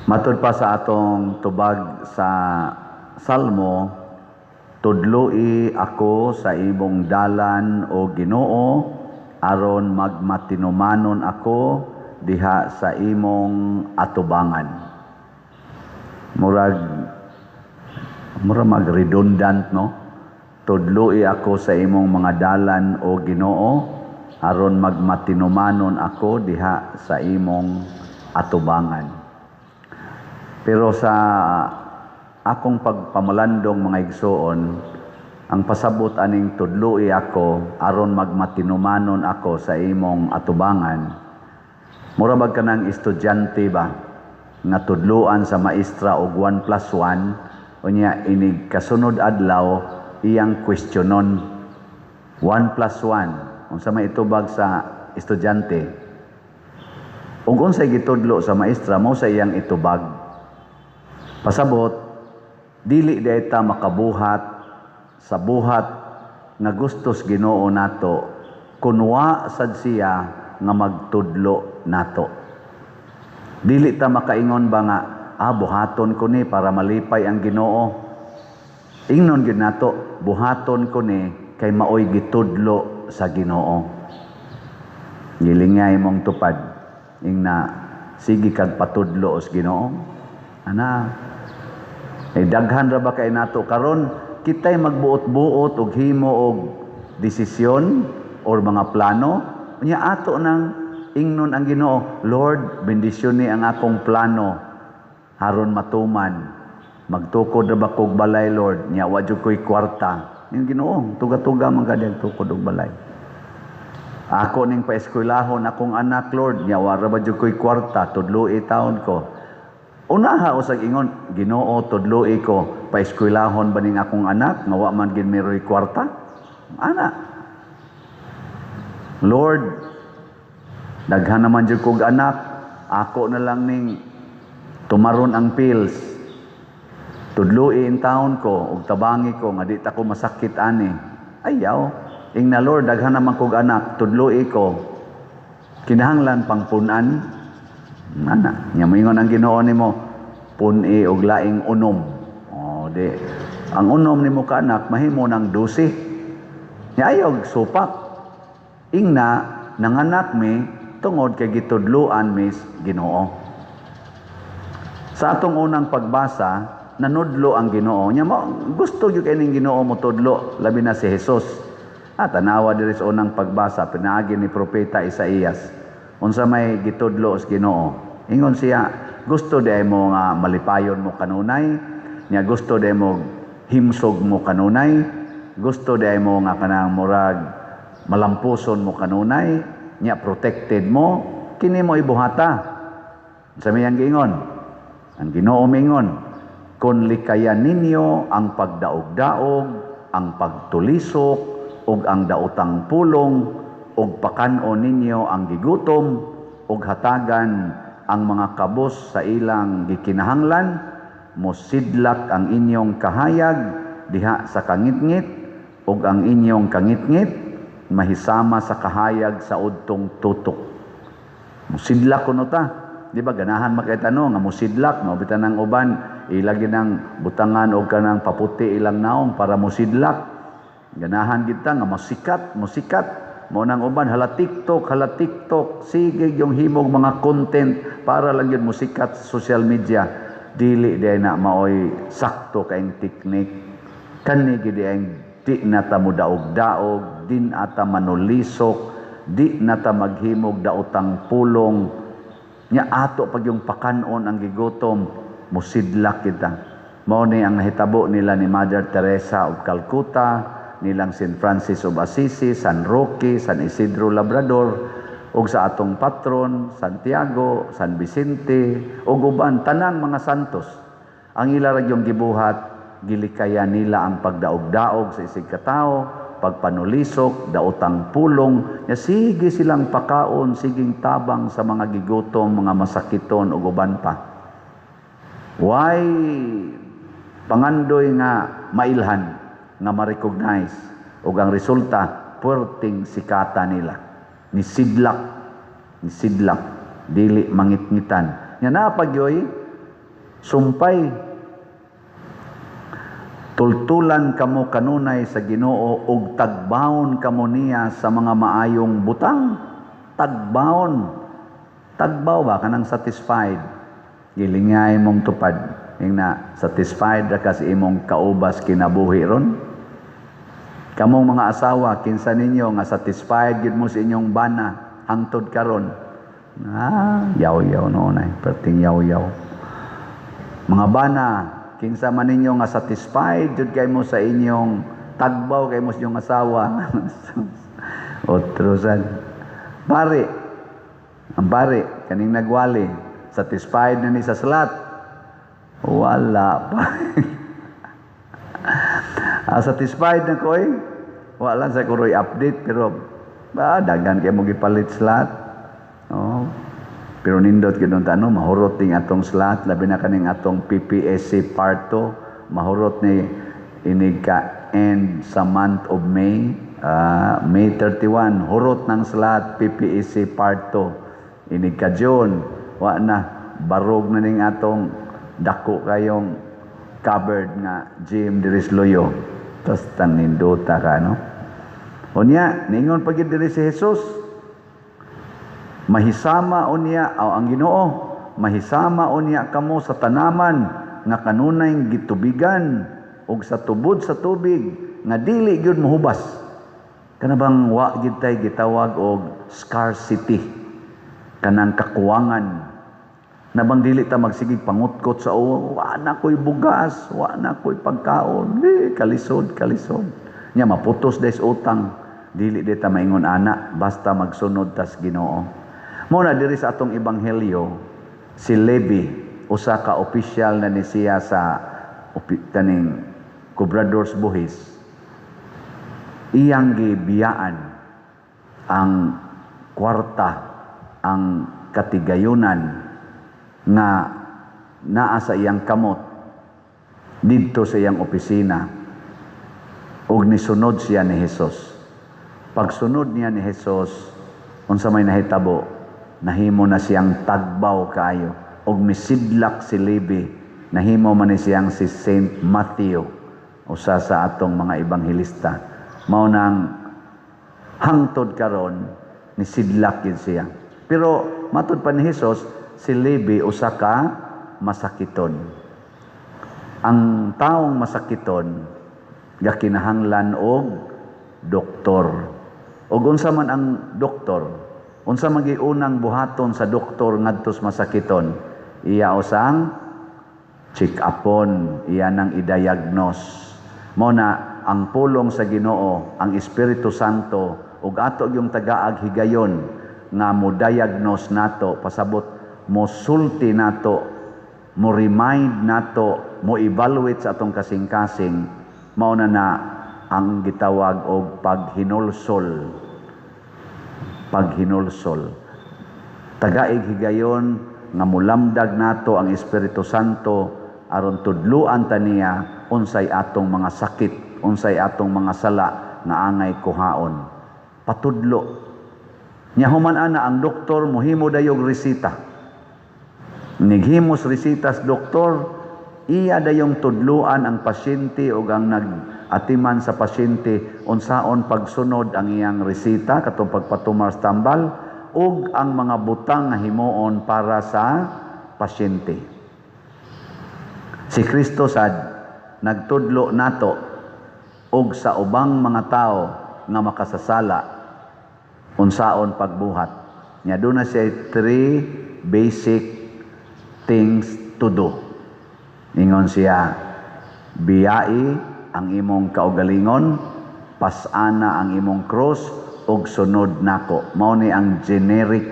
Matud pa sa atong tubag sa Salmo, "Tudloi ako sa imong dalan, o Ginoo, aron magmatinumanon ako diha sa imong atubangan." Murag mag redundant, no? "Tudloi ako sa imong mga dalan, o Ginoo, aron magmatinumanon ako diha sa imong atubangan." Pero sa akong pagpamalandong, mga igsoon, ang pasabot aning "tudloi ako aron magmatinumanon ako sa imong atubangan," mura bag kanang estudyante ba nga tudluan sa maestra og 1 plus 1, unya inig kasunod adlaw iyang questionon, "1 plus 1, unsa may itubag sa estudyante?" Ug unsay gitudlo sa maestra, mao sa iyang itubag. Pasabot, dili diay ta makabuhat sa buhat nga gustos Ginoo nato kun wa sad siya nga magtudlo nato. Dili ta makaingon ba nga, "Ah, buhaton ko ni para malipay ang Ginoo." Ingnon gyud nato, "Buhaton ko ni kay maoy gitudlo sa Ginoo." Gilingay mong tupad. Ingna, sige kag patudlo sa Ginoo. Ana, ay daghan ra ba kay nato karon, kitay magbuot-buot og himo og desisyon or mga plano, unya ato nang ingnon ang Ginoo, "Lord, bendisyon ni ang akong plano aron matuman. Magtukod ra ba kog balay, Lord, nya wa jud ko'y kwarta?" Yung Ginoo, tuga-tuga man ka tukod og balay. "Ako ning paeskwelahon akong anak, Lord, nya wa ra ba jud ko'y kwarta, tudloi taon ko." Unaha usag ingon, "Ginoo, tudloi ko, paeskwelahon ba ning akong anak nga wa man gid miroy kwarta?" Ana. "Lord, daghan naman jud kog anak, ako na lang ning tumaron ang pills. Tudloi in taon ko ug tabangi ko nga di ta ko masakit ani." Ayaw. Ingna, "Lord, daghan naman kog anak, tudloi ko. Kinahanglan pang punan." Ana, nya moingon ang Ginoo nimo, "Pun-i og laing unom." O di ang unom nimo ka anak mahimo ng 12. Nya ayaw supak. Ingna nanganak mi tungod kay gitudluan mis Ginoo. Sa atong unang pagbasa, nanudlo ang Ginoo. Nya mo gusto gyud kay ning Ginoo mo tudlo, labi na si Jesus. At tanawa diri sa unang pagbasa, pinaagi ni propeta Isaías. Unsa may gitudlo sa Ginoo? Ingon siya, "Gusto di mo nga malipayon mo kanunay, nya gusto di mo himsog mo kanunay, gusto di mo nga kanang murag malampuson mo kanunay, nya protected mo, kini mo ibuhata." Unsa may ang giingon? Ang Ginoo mingon, "Kung likayan ninyo ang pagdaog-daog, ang pagtulisok, ug ang daotang pulong, ug pakan-on ninyo ang gigutom, ug hatagan ang mga kabos sa ilang gikinahanglan, mosidlak ang inyong kahayag diha sa kangitngit, ug ang inyong kangitngit mahisama sa kahayag sa udtong tutok." Musidlak kuno ta. Di ba ganahan makita, no, nga musidlak mao bitan ang uban ilagi ng butangan og kanang paputi ilang naong para musidlak. Ganahan kita nga masikat, musikat. Mo nang uban hala TikTok, hala TikTok, sige yung himog mga content para lang yun musikat sa social media. Dili di na maoy sakto kaing teknik. Kani gid ang di na ta mo daog-daog, di na ta manulisok, di na ta maghimog daotang pulong. Nya ato pag yung pakanon ang gigutom, musidlak kita. Mao ni ang nahitabo nila ni Mother Teresa of Calcutta, nilang St. Francis of Assisi, San Roque, San Isidro Labrador, ug sa atong patron, Santiago, San Vicente, ug uban tanang mga santos. Ang ila ra yung gibuhat, gilikayan nila ang pagdaog-daog sa isig katawo, pagpanulisok, daotang pulong, nya sige silang pakaon, siging tabang sa mga gigutom, mga masakiton ug uban pa. Why pangandoy nga mailhan, nga ma-recognize, ug ang resulta puwerteng sikata nila? Nisidlak, nisidlak, dili mangitngitan. Nya napagyoy Sumpay. Tultulan kamo kanunay sa Ginoo ug tagbawon kamo niya sa mga maayong butang. Tagbawon. Tagbaw ba kanang satisfied? Gilingay mong tupad. Ingna satisfied ra ka sa imong kaubas kinabuhi ron. Kamong mga asawa, kinsa ninyo nga satisfied gyud mo sa inyong bana hangtod karon? Ah, yaw-yaw noon ay, perting yaw-yaw. Mga bana, kinsa man ninyo nga satisfied jud kay mo sa inyong tagbaw kay mo sa inyong asawa? Otro sad. Pare, ang pare, kaning nagwali, satisfied na ni sa salat? Wala pa. Ah, satisfied na ko eh. Wala sa kuroy update, pero ba daghan kay mo gipalit slat. Oh. Pero nindot gyud unta, no, mahurot ning atong slat, labi na kaning atong PPSC part 2, mahurot ni inig ka end sa month of May, May 31, hurot ng slat PPSC part 2. Inig ka June, wa na, barog na ning atong dako kayong covered nga gym diri sa Luyo. Tas nindota ka, no? Unya, ningon pa gyud diri si Jesus, mahisama unya aw ang Ginoo, mahisama unya kamo sa tanaman nga kanunay gitubigan ug sa tubod sa tubig nga dili gyud mohubas. Kana bang wa gyud tay gitawag og scarcity, kanang kakuwangan na bang dili ta magsigig pangutkot sa uwo, "Wa na ko'y bugas, wa na ko'y pagkaon, eh, kalisod, kalisod." Nya maputos des utang, dili di ta maingon ana basta magsunod tas Ginoo. Mo na diri sa atong ebanghelyo, si Levi, usa ka opisyal na ni siya sa kaning kobradors buhis, iyang gibiyaan ang kwarta, ang katigayunan nga naa sa iyang kamot didto sa iyang opisina ug nisunod siya ni Jesus. Pagsunod niya ni Jesus, unsa may nahitabo? Nahimo na siyang tagbaw kaayo ug misidlak si Levi, nahimo man ni siyang si Saint Matthew, usa sa atong mga ebanghelista. Mao nang hangtod karon nisidlak gid siya. Pero matud pa ni Jesus, si Levi usa ka masakiton. Ang taong masakiton gakinahanglan og doktor. Ug unsa man ang doktor? Unsa man unang buhaton sa doktor ngadto sa masakiton? Iya usang check upon, iya nang i-diagnose. Mao na ang pulong sa Ginoo, ang Espiritu Santo ug ato yung tagaag higayon nga mo diagnose nato, pasabot mo sulti nato, mo remind nato, mo evaluate sa atong kasing-kasing. Mao na na ang gitawag og paghinulsol. Paghinulsol. Tagaig higayon nga mulamdag nato ang Espiritu Santo aron tudluan ta niya unsay atong mga sakit, unsay atong mga sala nga angay kuhaon. Patudlo. Nya human ana ang doktor mohimo dayog resita. Nighimos resitas doktor, iya dayong tudluan ang pasyente ug ang nag-atiman sa pasyente unsaon pagsunod ang iyang resita katong pagpatumar sa tambal ug ang mga butang nga himuon para sa pasyente. Si Kristo sad nagtudlo nato ug sa ubang mga tao nga makasasala unsaon pagbuhat. Nya doon na siya three basic things to do. Ingon siya, biyai ang imong kaugalingon, pasana ang imong cross, ug sunod nako. Mao ni ang generic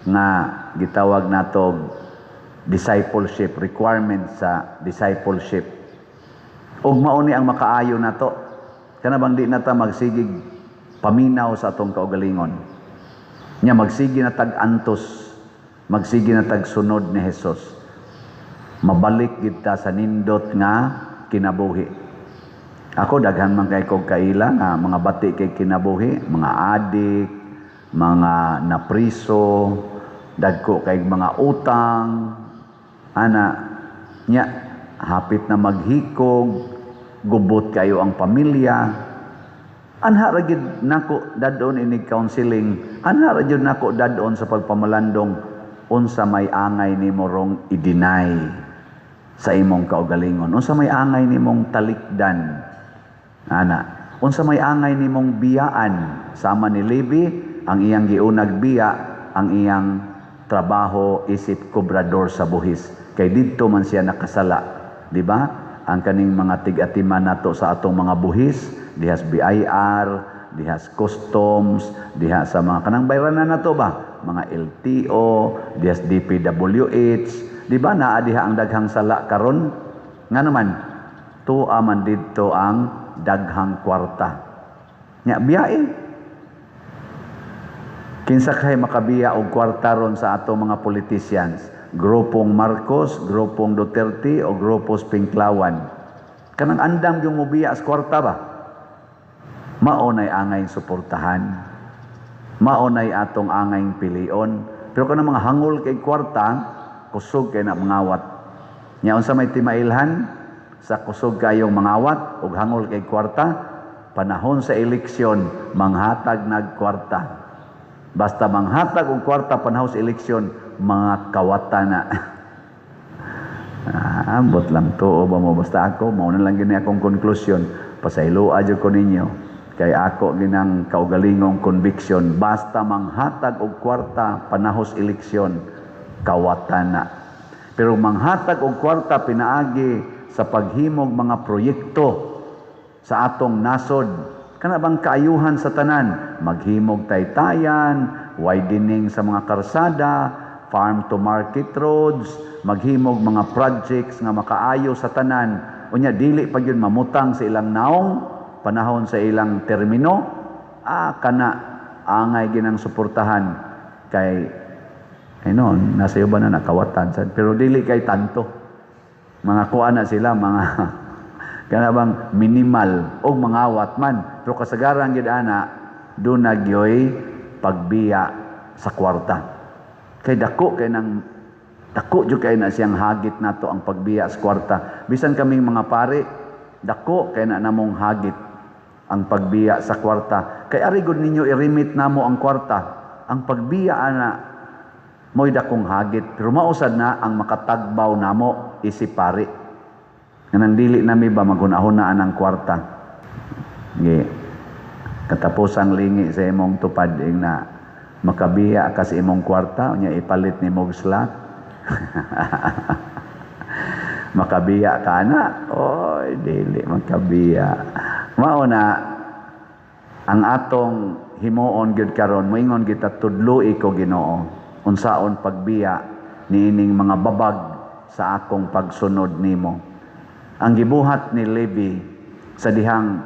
nga gitawag nato discipleship, requirement sa discipleship. Ug mao ni ang makaayo nato. Kana bang di na ta magsigig paminaw sa atong kaugalingon. Nya magsige na tag antos, magsige na tag sunod ni Jesus. Mabalik gid ta sa nindot nga kinabuhi. Ako, daghan man kay kog kaila nga mga bati kay kinabuhi, mga adik, mga napriso, dagko kay mga utang, ana. Nya hapit na maghikog, gubot kayo ang pamilya. Anha ra gyud nako dadon inig counseling, anha ra gyud nako dadon sa pagpamalandong, unsa may angay nimo rong i-deny sa imong kaugalingon, unsa may angay nimong talikdan ana, unsa may angay nimong biyaan. Sama ni Levi, ang iyang giunag biya ang iyang trabaho isip kobrador sa buhis, kay didto man siya nakasala, di ba? Ang kaning mga tig-atiman nato sa atong mga buhis dihas BIR, dihas customs, diha sa mga kanang bayranan nato ba, mga LTO, dihas DPWH, di ba? Naa diha ang daghang sala karon. Nga naman tuwa man didto ang daghang kwarta. Nya biyae, kinsa kay makabiya og kwarta ron sa atong mga politicians? Grupong Marcos, grupong Duterte o grupos Pinklawan? Kanang andam yung mobiya sa kwarta ba? Mao nay angay suportahan. Mao nay atong angay pilion. Pero kanang mga hangol kay kwarta, kusog kay na mangawat. Nya unsa may timailhan sa kusog kayong mangawat ug hangol kay kwarta? Panahon sa eleksyon, manghatag nag kwarta. Basta manghatag og kwarta panahon sa eleksyon, mga kawata na. Ah, ambot lang tuo ba mo, basta ako mao na lang gini akong konklusyon. Pasayloa jud ko ninyo kay ako ginang kaugalingong conviction, basta manghatag og kwarta panahos eleksyon, kawata na. Pero manghatag og kwarta pinaagi sa paghimog mga proyekto sa atong nasod, kana bang kaayuhan sa tanan, maghimog taytayan, widening sa mga karsada, farm to market roads, maghimog mga projects nga makaayo sa tanan, unya dili pa gyud mamutang sa ilang naong panahon sa ilang termino, kana angay ginang suportahan kay noon nasa iyo ba na nakawatan sad, pero dili kay tanto mga kuan na sila, mga kana bang minimal og mangawat man, pero kasagaran gid ana duna gyoy pagbiya sa kwarta, kay dako kay nang dako jud kay na siyang hagit nato ang pagbiya sa kwarta. Bisan kaming mga pare, dako kay na namong hagit ang pagbiya sa kwarta, kay ari gud ninyo i-remit namo ang kwarta. Ang pagbiya ana mo'y dakong hagit, pero mausad na ang makatagbaw namo isip pare. Nganang dili nami ba maghuna-hunaan ang kwarta. Gi katapusang lingi sa imong tupad ing na makabiya ka sa imong kwarta, unya ipalit nimo og slot. Makabiya ka na? Oy, dili makabiya. Mao na ang atong himuon gyud karon, moingon kita, tudloi ko, Ginoo, unsaon pagbiya niining mga babag sa akong pagsunod nimo. Ang gibuhat ni Levi sa dihang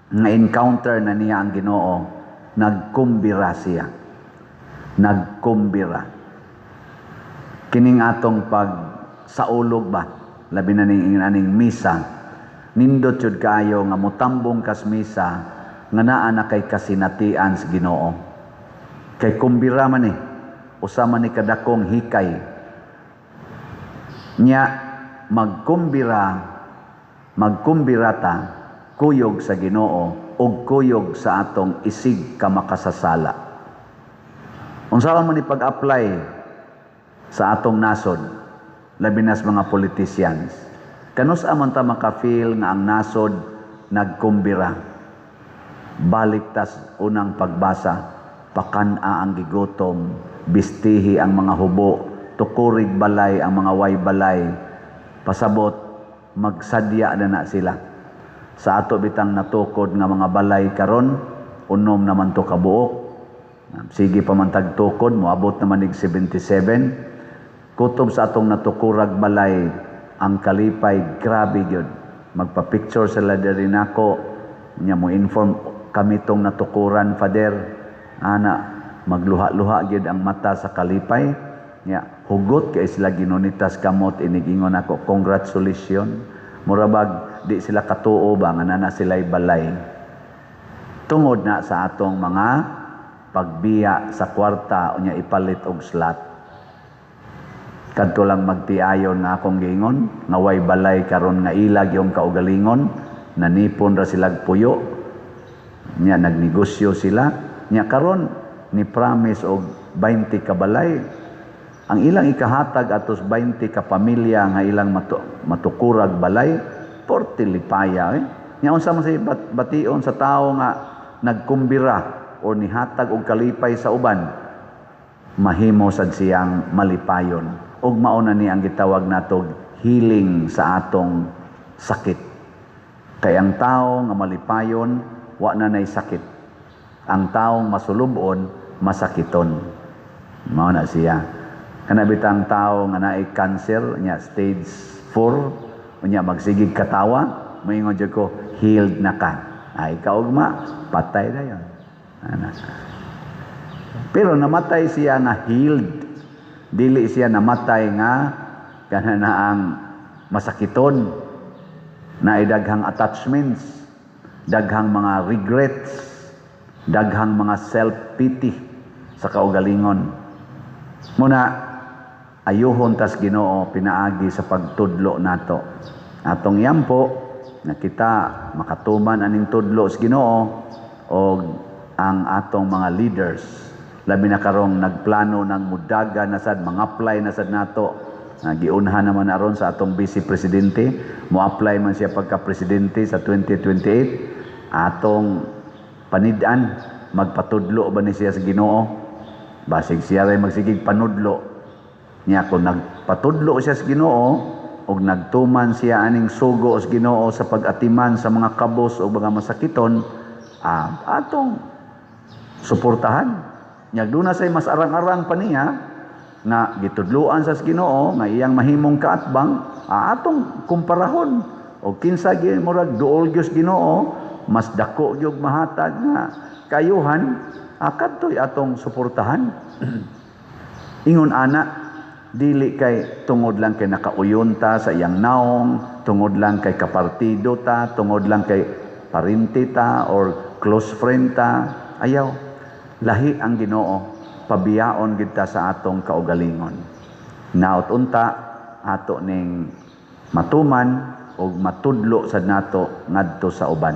nga encounter na niya ang Ginoo, nagkumbira siya. Nagkumbira. Kining atong pag saulog ba, labi na ning aning misa, nindot jud kaayo nga motambong kas misa nga naa na kay kasinatian sa Ginoo. Kay kumbira man eh, usa man ni kadakong hikay. Nya magkumbira, magkumbira ta kuyog sa Ginoo ug kuyog sa atong isig ka makasasala. Unsaon man ni pag-apply sa atong nasod, labi na sa mga politicians? Kanus-a man ta maka-feel nga ang nasod nagkumbira? Balik tas unang pagbasa, pakan-a ang gigutom, bistihi ang mga hubo, tukurig balay ang mga way balay. Pasabot, magsadya na na sila. Sa ato bitang natukod nga mga balay karon, unom naman to kabuok. Sige pa man tagtukod, moabot naman ig 77. Kutob sa atong natukurag balay, ang kalipay grabe gyud. Magpa-picture sila diri nako, nya mo inform kami tong natukuran, Father. Ana, magluha-luha gyud ang mata sa kalipay. Nya hugot kay sila ginunitas kamot inigingon ako, "Congratulations." Murabag di sila katuo ba nga nana sila'y balay. Tungod na sa atong mga pagbiya sa kwarta unya ipalit og slot. Kadto lang magtiayon nga akong giingon, nga way balay karon nga ilag yung kaugalingon, nanipon ra silag puyo, nya nagnegosyo sila, nya karon ni promise og 20 ka balay. Ang ilang ikahatag atos 20 ka pamilya nga ilang matukurag balay, porte lipaya eh. Nya unsa man say bation sa tawo nga nagkumbira o nihatag og kalipay sa uban, mahimo sad siyang malipayon. Ug mao na ni ang gitawag natog healing sa atong sakit. Kay ang tawo nga malipayon, wa na nay sakit. Ang taong masulubon, masakiton. Mao na siya. Kana bitang tawo nga naay cancer nya stage 4, unya magsigig katawa, moingon jud ko, healed na ka. Ay kaugma, patay na yon. Ana. Pero namatay siya nga healed. Dili siya namatay nga kana na ang masakiton, na daghang attachments, daghang mga regrets, daghang mga self-pity sa kaugalingon. Muna, ayuhon tas Ginoo pinaagi sa pagtudlo nato. Atong yampo na kita makatuman aning tudlo sa Ginoo og ang atong mga leaders, labi na karong nagplano ng mudaga na sad, mga-apply na sad nato. Giunhan naman aron sa atong vice presidente, mo-apply man siya pagka presidente sa 2028. Atong panid-an, magpatudlo ba ni siya sa Ginoo? Basig siya ray magsigig panudlo niya. Kung nagpatudlo siya sa Ginoo og nagtuman siya aning sugo sa Ginoo sa pag-atiman sa mga kabos o mga masakiton, atong suportahan. Nya duna say mas arang-arang pa niya nga gitudloan sa Ginoo nga iyang mahimong kaatbang, atong kumparahon o kinsa gyud murag duol gyud Ginoo, mas dako gyud mahatag nga kayuhan, kadtoy atong suportahan. Ingon ana, dili kay tungod lang kay nakauyon ta sa iyang naong, tungod lang kay kapartido ta, tungod lang kay parinti ta or close friend ta. Ayaw. Lahi ang Ginoo, pabiyaon gid ta sa atong kaugalingon. Naot unta ato ning matuman og matudlo sad nato ngadto sa uban.